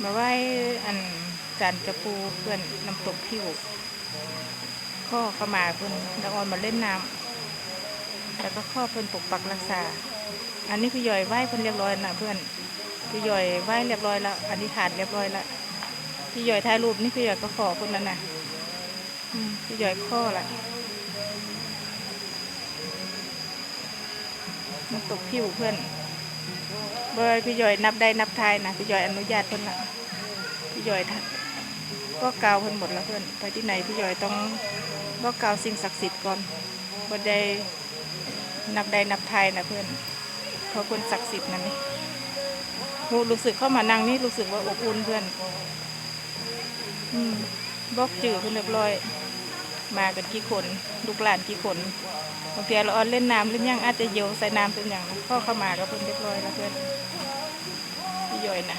ມາໄຫວ້ອັນສານເຈົ້າປູ່ເພື່ອນ ນ້ຳຕົກຜິວ ຂໍຂະມາເພິ່ນ ລະອອນມາຫຼິ້ນນ້ຳ ແລ້ວກໍຂໍເພິ່ນປົກປັກຮັກສາ. ອັນນີ້ພີ່ຢອຍໄຫວ້ເພິ່ນລຽບຮ້ອຍນະເພື່ອນ ພີ່ຢອຍໄຫວ້ລຽບຮ້ອຍລະ ອະທິຖານລຽບຮ້ອຍລະ ພີ່ຢອຍຖ່າຍຮູບນີ້ ພີ່ຢອຍກໍຂໍເພິ່ນລະນະ. ອືມ ພີ່ຢອຍຂໍລະ ນ້ຳຕົກຜິວເພື່ອນ ບໍ່ໃຫ້ພີ່ຢອຍນັບໄດ້ນັບທ້າຍນະ ພີ່ຢອຍອະນຸຍາດເພິ່ນລະ ພີ່ຢອຍບອກກ່າວເພິ່ນໝົດລະເພື່ອນ ໄປທີ່ໃດພີ່ຢອຍຕ້ອງບອກກ່າວສິ່ງສັກສິດກ່ອນ ບໍ່ໄດ້ນັບໄດ້ນັບທ້າຍນະເພື່ອນ ເພາະເພິ່ນສັກສິດນະ. ນີ້ ຮູ້ ຮູ້ສຶກເຂົ້າມານັ່ງນີ້ ຮູ້ສຶກວ່າອົບອຸ່ນເພື່ອນ. ອືມ ບອກຈື່ເພິ່ນລຽບຮ້ອຍ ມາກັນກີ່ຄົນ ລູກຫຼານກີ່ຄົນ ບາງເທື່ອລະອອນຫຼິ້ນນ້ຳຫຼິ້ນຫຍັງ ອາດຈະເຍົວໃສ່ນ້ຳໃສ່ຫຍັງນະ ຂໍຂະມາກັບເພິ່ນລຽບຮ້ອຍລະເພື່ອນ ພີ່ຢອຍນະ.